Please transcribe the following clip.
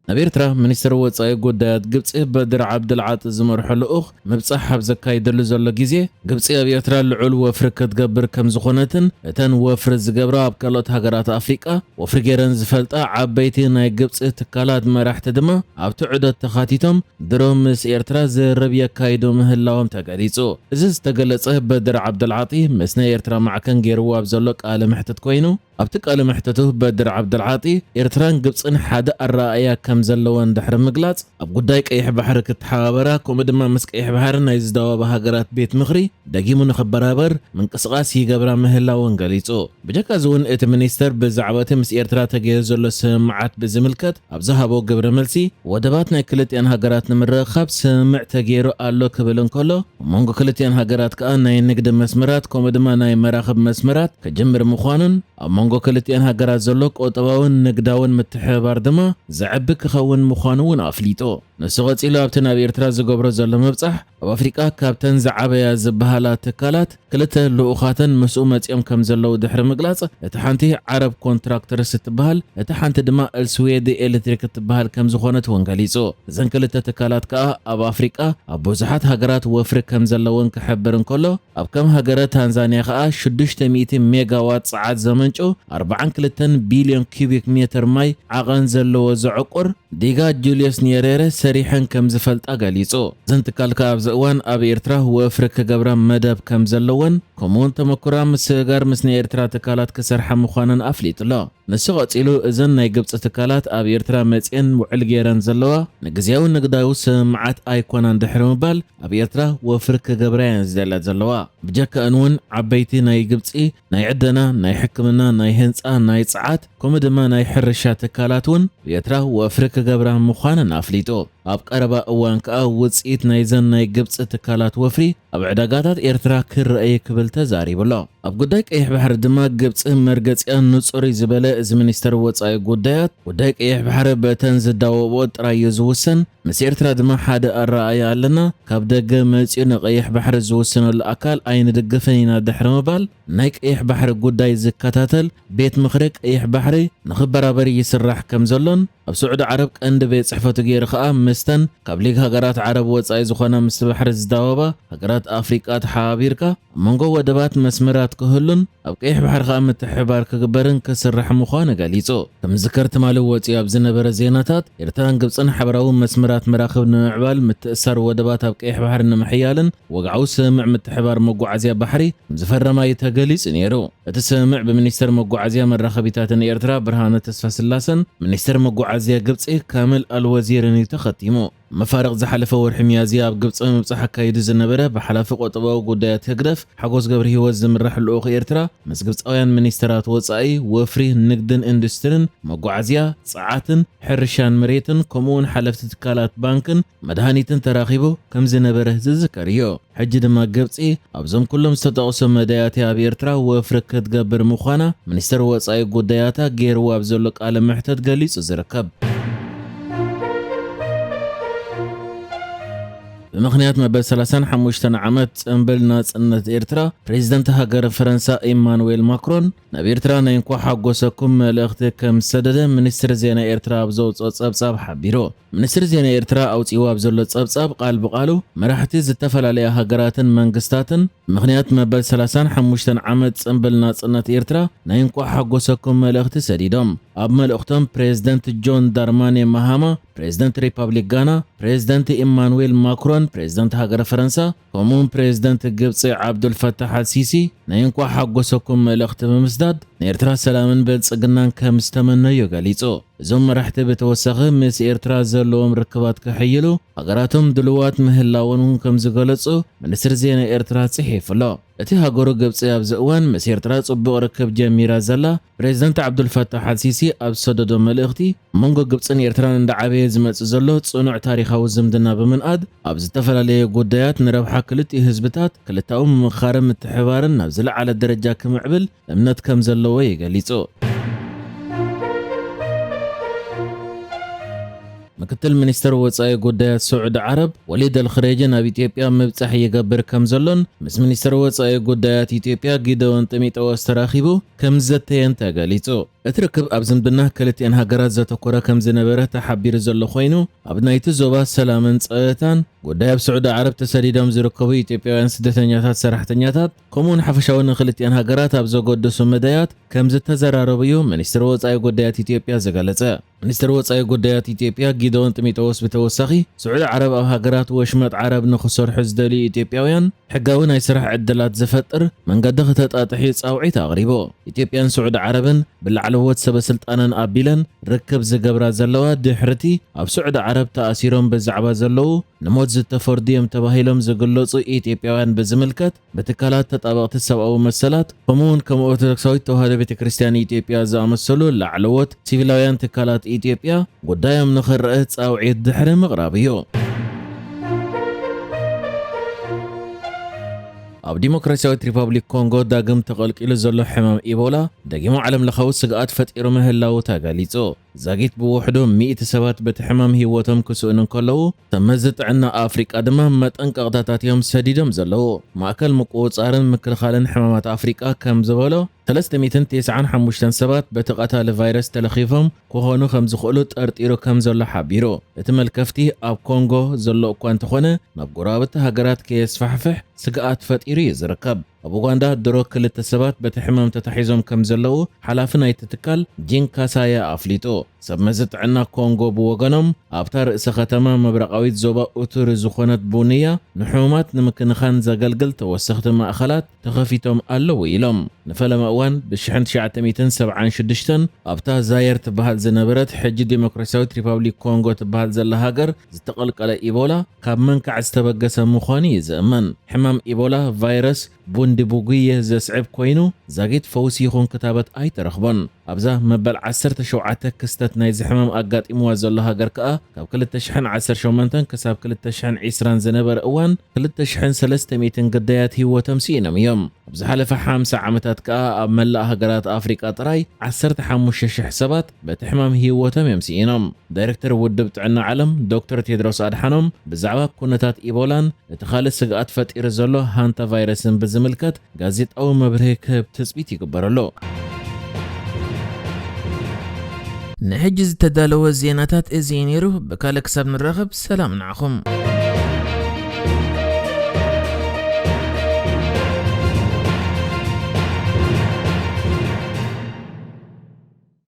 ናብ ኤርትራ ሚኒስትር ወጻኢ ጉዳያት ግብጺ በድር ዓብድልዓጢ ዝመርሖ ልኡኽ ምብጻሕ ኣብ ዘካይደሉ ዘሎ ግዜ፣ ግብጺ ኣብ ኤርትራ ልዑል ወፍሪ ክትገብር ከም ዝኾነትን እተን ወፍሪ ዝገብራ ኣብ ካልኦት ሃገራት ኣፍሪቃ ወፍሪ ገይረን ዝፈልጣ ዓበይቲ ናይ ግብጺ ትካላት መራሕቲ ድማ ኣብቲ ዑደት ተኻቲቶም ድሮ ምስ ኤርትራ ዝርርብ የካይዱ ምህላዎም ተገሊጹ። እዚ ዝተገለጸ በድር ዓብደልዓጢ ምስ ናይ ኤርትራ ማዕከን ገይርዎ ኣብ ዘሎ ቃለ መሕትት ኮይኑ፣ ኣብቲ ቃለ መሕትቱ በድር ዓብደልዓጢ ኤርትራን ግብጽን ሓደ ኣረኣእያ ከም ዘለወን ድሕሪ ምግላጽ፣ ኣብ ጉዳይ ቀይሕ ባሕሪ ክተሓባበራ ከምኡ ድማ ምስ ቀይሕ ባሕሪ ናይ ዝዳወባ ሃገራት ቤት ምኽሪ ደጊሙ ንኽበራበር ምንቅስቓስ ይገብራ ምህላወን ገሊጹ። ብጀካ እዚ እውን እቲ ሚኒስተር ብዛዕባ እቲ ምስ ኤርትራ ተገይሩ ዘሎ ስምምዓት ብዝምልከት ኣብ ዝሃቦ ግብረ መልሲ፣ ወደባት ናይ ክልቲኣን ሃገራት ንምርኽኻብ ስምምዕ ተገይሩ ኣሎ ክብል እንከሎ፣ ኣብ መንጎ ክልቲኣን ሃገራት ከኣ ናይ ንግዲ መስመራት ከምኡ ድማ ናይ መራኽብ መስመራት ክጅምር ምዃኑን ኣብ መንጎ ክልቲኣን ሃገራት ዘሎ ቁጠባውን ንግዳውን ምትሕብባር ድማ ዘዕቢ ክኸውን ምዃኑ እውን ኣፍሊጡ። ንሱ ቀጺሉ ኣብቲ ናብ ኤርትራ ዝገብሮ ዘሎ ምብጻሕ ኣብ ኣፍሪቃ ካብተን ዝዓበያ ዝበሃላ ትካላት ክልተ ልኡኻተን ምስኡ መጺኦም ከም ዘለዉ ድሕሪ ምግላጽ፣ እቲ ሓንቲ ዓረብ ኮንትራክተርስ እትበሃል፣ እቲ ሓንቲ ድማ ኤልስዌድ ኤሌክትሪክ እትበሃል ከም ዝኾነት እውን ገሊጹ። እዘን ክልተ ትካላት ከኣ ኣብ ኣፍሪቃ ኣብ ብዙሓት ሃገራት ወፍሪ ከም ዘለወን ክሕብር እንከሎ፣ ኣብ ከም ሃገረ ታንዛንያ ከኣ ሽዱሽተ ሚእቲ ሜጋዋት ጸዓት ዘመንጩ ኣርብዓን ክልተን ቢልዮን ኪዩቢክ ሜትር ማይ ዓቐን ዘለዎ ዘዕቁር ዲጋ ጁልዮስ ኔሬረ ሰሪሐን ከም ዝፈልጣ ገሊጹ። እዘን ትካል ከኣ ኣብዚ እዋን ኣብ ኤርትራ ወፍሪ ክገብራ መደብ ከም ዘለወን፣ ከምኡውን ተመኩራ ምስግጋር ምስ ናይ ኤርትራ ትካላት ክሰርሓ ምዃነን ኣፍሊጡ ኣሎ። ንሱ ቀጺሉ፣ እዘን ናይ ግብጺ ትካላት ኣብ ኤርትራ መጺኤን ውዕል ገይረን ዘለዋ ንግዝያዊ ንግዳዊ ስምምዓት ኣይኮናን ድሕሪ ምባል፣ ኣብ ኤርትራ ወፍሪ ክገብራ እየን ዝደልያ ዘለዋ። ብጀካእን እውን ዓበይቲ ናይ ግብጺ ናይ ዕደና፣ ናይ ሕክምና፣ ናይ ህንጻ፣ ናይ ጸዓት፣ ከምኡ ድማ ናይ ሕርሻ ትካላት እውን ኣብ ኤርትራ ወፍሪ ክገብራ ምዃነን ኣፍሊጡ። ኣብ ቀረባ እዋን ከኣ ውጽኢት ናይዘን ናይ ግብጺ ትካላት ወፍሪ ኣብ ዕዳጋታት ኤርትራ ክረአ እዩ ክብል ተዛሪቡ ኣሎ። ኣብ ጉዳይ ቀይሕ ባሕሪ ድማ ግብጺ መርገጺኣ ንጹር እዩ ዝበለ እዚ ሚኒስተር ወጻኢ ጉዳያት፣ ጉዳይ ቀይሕ ባሕሪ በተን ዝዳወብኦ ጥራይ እዩ ዝውሰን፣ ምስ ኤርትራ ድማ ሓደ ኣረኣእያ ኣለና፣ ካብ ደገ መጺኡ ንቀይሕ ባሕሪ ዝውስነሉ ኣካል ኣይንድግፍን ኢና ድሕሪ ምባል፣ ናይ ቀይሕ ባሕሪ ጉዳይ ዝከታተል ቤት ምኽሪ ቀይሕ ባሕሪ ንኽበራበር ይስራሕ ከም ዘሎን፣ ኣብ ስዑዲ ዓረብ ቀንዲ ቤት ጽሕፈቱ ገይሩ ከኣ ምስተን ካብ ሊግ ሃገራት ዓረብ ወጻኢ ዝኾና ምስቲ ባሕሪ ዝዳወባ ሃገራት ኣፍሪቃ ተሓባቢርካ ኣብ መንጎ ወደባት መስመራት ክህሉን ኣብ ቀይሕ ባሕሪ ከኣ ምትሕብባር ክግበርን ክስራሕ ምዃኑ ገሊጹ። ከም ዝዝከር ትማሊ ወጺኡ ኣብ ዝነበረ ዜናታት፣ ኤርትራን ግብጽን ሓበራዊ መስመራት መራኽብ ንምምዕባል፣ ምትእስሳር ወደባት ኣብ ቀይሕ ባሕሪ ንምሕያልን ወግዓዊ ስምምዕ ምትሕብባር መጓዓዝያ ባሕሪ ከም ዝፈረማ እዩ ተገሊጹ ነይሩ። እቲ ስምምዕ ብሚኒስተር መጓዓዝያ መራኸቢታትን ኤርትራ ብርሃነ ተስፋስላሰን ሚኒስተር መጓዓዝያ ግብጺ ካምል ኣልወዚርን እዩ ተኸቲሙ። መፋርቕ ዝሓለፈ ወርሒ ሚያዝያ ኣብ ግብጺ ምብጻሕ ኣካይዱ ዝነበረ ብሓላፊ ቁጠባዊ ጉዳያት ህግደፍ ሓጎስ ገብረ ህይወት ዝምራሕ ልኡኽ ኤርትራ ምስ ግብጻውያን ሚኒስተራት ወጻኢ፣ ወፍሪ፣ ንግድን ኢንዱስትሪን፣ መጓዓዝያ፣ ጸዓትን ሕርሻን መሬትን ከምኡውን ሓለፍቲ ትካላት ባንክን መድሃኒትን ተራኺቡ ከም ዝነበረ ዝዝከር እዩ። ሕጂ ድማ ግብጺ ኣብዞም ኩሎም ዝተጠቕሱ መዳያት ኣብ ኤርትራ ወፍሪ ክትገብር ምዃና ሚኒስተር ወጻኢ ጉዳያታ ገይርዎ ኣብ ዘሎ ቃለ መሕተት ገሊጹ ዝርከብ። ብምኽንያት መበል ሰላሳን ሓሙሽተን ዓመት ጽንብል ናጽነት ኤርትራ፣ ፕሬዚደንት ሃገረ ፈረንሳ ኢማኑኤል ማክሮን ናብ ኤርትራ ናይ እንኳዕ ሓጎሰኩም መልእኽቲ ከም ዝሰደደ ሚኒስትሪ ዜና ኤርትራ ኣብ ዘውጽኦ ጸብጻብ ሓቢሩ። ሚኒስትሪ ዜና ኤርትራ ኣውጺእዎ ኣብ ዘሎ ጸብጻብ፣ ቃል ብቓሉ፣ መራሕቲ ዝተፈላለያ ሃገራትን መንግስታትን ብምኽንያት መበል ሰላሳን ሓሙሽተን ዓመት ጽንብል ናጽነት ኤርትራ ናይ እንኳዕ ሓጎሰኩም መልእኽቲ ሰዲዶም። ኣብ መልእኽቶም፣ ፕሬዚደንት ጆን ዳርማኔ ማሃማ፣ ፕሬዚደንት ሪፓብሊክ ጋና፣ ፕሬዚደንት ኢማኑዌል ማክሮን፣ ፕሬዚደንት ሃገረ ፈረንሳ፣ ከምኡውን ፕሬዚደንት ግብጺ ዓብዱልፈታሕ ኣልሲሲ ናይ እንኳዕ ሓጎሰኩም መልእኽቲ ብምስዳድ፣ ንኤርትራ ሰላምን ብልጽግናን ከም ዝተመነዩ ገሊጹ። እዞም መራሕቲ ብተወሳኺ ምስ ኤርትራ ዘለዎም ርክባት ከሐይሉ ሃገራቶም ድልዋት ምህላወን እውን ከም ዝገለጹ ሚኒስትሪ ዜና ኤርትራ ጽሒፉ ኣሎ። እቲ ሃገሩ ግብጺ ኣብዚ እዋን ምስ ኤርትራ ጽቡቕ ርክብ ጀሚራ ዘላ፣ ፕሬዚደንት ዓብዱልፈታሕ ኣልሲሲ ኣብ ዝሰደዶ መልእኽቲ፣ ኣብ መንጎ ግብጽን ኤርትራን እንዳዓበየ ዝመጽእ ዘሎ ጽኑዕ ታሪኻዊ ዝምድና ብምንኣድ፣ ኣብ ዝተፈላለየ ጉዳያት ንረብሓ ክልቲኡ ህዝብታት ክልታኡ ምምኽኻርን ምትሕብባርን ናብ ዝለዓለ ደረጃ ክምዕብል እምነት ከም ዘለዎ እዩ ገሊጹ። ምክትል ሚኒስትር ወጻኢ ጉዳያት ስዑዲ ዓረብ ወሊድ ኣልኽሬጅ ናብ ኢትዮጵያ ምብጻሕ ይገብር ከም ዘሎን ምስ ሚኒስትር ወጻኢ ጉዳያት ኢትዮጵያ ጊደዎን ጢሞቴዎስ ተራኺቡ ከም ዝዘተየን ተገሊጹ። እቲ ርክብ ኣብ ዝምድና ክልቲኣን ሃገራት ዘተኮረ ከም ዝነበረ ተሓቢሩ ዘሎ ኮይኑ፣ ኣብ ናይቲ ዞባ ሰላምን ጸጥታን ጉዳይ ኣብ ስዑዲ ዓረብ ተሰዲዶም ዝርከቡ ኢትዮጵያውያን ስደተኛታት ሰራሕተኛታት ከምኡውን ሓፈሻዊ ንክልቲኣን ሃገራት ኣብ ዘገድሱ መዳያት ከም ዝተዘራረቡ እዩ ሚኒስትር ወጻኢ ጉዳያት ኢትዮጵያ ዝገለጸ። ሚኒስትር ወጻኢ ጉዳያት ኢትዮጵያ ጊደዎን ጢሞቴዎስ ብተወሳኺ፣ ስዑዲ ዓረብ ኣብ ሃገራት ወሽመጥ ዓረብ ንኽሰርሑ ዝደልዩ ኢትዮጵያውያን ሕጋዊ ናይ ስራሕ ዕድላት ዝፈጥር መንገዲ ክተጣጥሕ እዩ ጻውዒት ኣቕሪቡ። ኢትዮጵያን ስዑዲ ዓረብን ብላዕለዎት ሰበ ስልጣነን ኣቢለን ርክብ ዝገብራ ዘለዋ ድሕርቲ ኣብ ስዑዲ ዓረብ ተኣሲሮም ብዛዕባ ዘለዉ ንሞት ዝተፈርዱ እዮም ተባሂሎም ዝግለጹ ኢትዮጵያውያን ብዝምልከት ብትካላት ተጣበቕቲ ሰብኣዊ መሰላት ከምኡውን ከም ኦርቶዶክሳዊት ተዋህዶ ቤተ ክርስቲያን ኢትዮጵያ ዝኣመሰሉ ላዕለዎት ሲቪላውያን ትካላት ኢትዮጵያ ጉዳዮም ንኽረአ ጻውዒት ድሕሪ ምቕራብ እዩ። ኣብ ዲሞክራሲያዊት ሪፓብሊክ ኮንጎ ዳግም ተቐልቂሉ ዘሎ ሕማም ኢቦላ ደጊሙ ዓለም ለኻዊ ስግኣት ፈጢሩ ምህላዉ ተገሊጹ። ዛጊት ብውሕዱ ሚእቲ ሰባት በቲ ሕማም ህይወቶም ክስእኑ እንከለዉ፣ ሰብ መዚ ጥዕና ኣፍሪቃ ድማ መጠንቀቕታታት እዮም ሰዲዶም ዘለዉ። ማእከል ምቁጽጻርን ምክልኻልን ሕማማት ኣፍሪቃ ከም ዝበሎ፣ ሰለስተ ሚእትን ተስዓን ሓሙሽተን ሰባት በቲ ቀታሊ ቫይረስ ተለኺፎም ክኾኑ ከም ዝኽእሉ ጠርጢሩ ከም ዘሎ ሓቢሩ። እቲ መልከፍቲ ኣብ ኮንጎ ዘሎ እኳ እንተኾነ፣ ናብ ጎረባብቲ ሃገራት ከየስፋሕፍሕ ስግኣት ፈጢሩ እዩ ዝርከብ። ኣብ ኡጋንዳ ድሮ ክልተ ሰባት በቲ ሕማም ተታሒዞም ከም ዘለዉ ሓላፊ ናይቲ ትካል ጂን ካሳያ ኣፍሊጡ። ሰብ መዚ ጥዕና ኮንጎ ብወገኖም፣ ኣብታ ርእሰ ከተማ ምብራቓዊት ዞባ ኡቱሪ ዝኾነት ቡንያ ንሕሙማት ንምክንኻን ዘገልግል ተወሰኽቲ ማእኸላት ተኸፊቶም ኣለዉ ኢሎም። ንፈለማ እዋን ብሽሕን ትሽዓተ ሚእትን ሰብዓን ሽዱሽተን ኣብታ ዛየር ትበሃል ዝነበረት ሕጂ ዲሞክራሲያዊት ሪፓብሊክ ኮንጎ ትበሃል ዘላ ሃገር ዝተቐልቀለ ኢቦላ ካብ መንካዕ ዝተበገሰ ምዃኑ እዩ ዝእመን። ሕማም ኢቦላ ቫይረስ ቡንዲቡጉየ ዘስዕብ ኮይኑ፣ ዛጊት ፈውሲ ይኹን ክታበት ኣይተረኽቦን። ኣብዛ መበል ዓሰርተ ሸውዓተ ክስተት ናይዚ ሕማም ኣጋጢምዋ ዘሎ ሃገር ከኣ፣ ካብ ክልተ ሽሕን ዓሰርተ ሸሞንተን ክሳብ ክልተ ሽሕን ዕስራን ዝነበረ እዋን፣ ክልተ ሽሕን ሰለስተ ሚእትን ግዳያት ህይወቶም ስኢኖም እዮም። ኣብ ዝሓለፈ ሓምሳ ዓመታት ከኣ፣ ኣብ መላእ ሃገራት ኣፍሪቃ ጥራይ ዓሰርተ ሓሙሽተ ሽሕ ሰባት በቲ ሕማም ህይወቶም እዮም ስኢኖም። ዳይሬክተር ውድብ ጥዕና ዓለም ዶክተር ቴድሮስ ኣድሓኖም ብዛዕባ ኩነታት ኢቦላን እቲ ካልእ ስግኣት ፈጢሩ ዘሎ ሃንታ ቫይረስን ብዝምልከት ጋዜጣዊ መብርሂ ክህብ ትጽቢት ይግበረሉ። ንሕጂ ዝተዳለወ ዜናታት እዚ እዩ ነይሩ። ብካልእ ክሳብ ንራኸብ ሰላም ንዓኹም።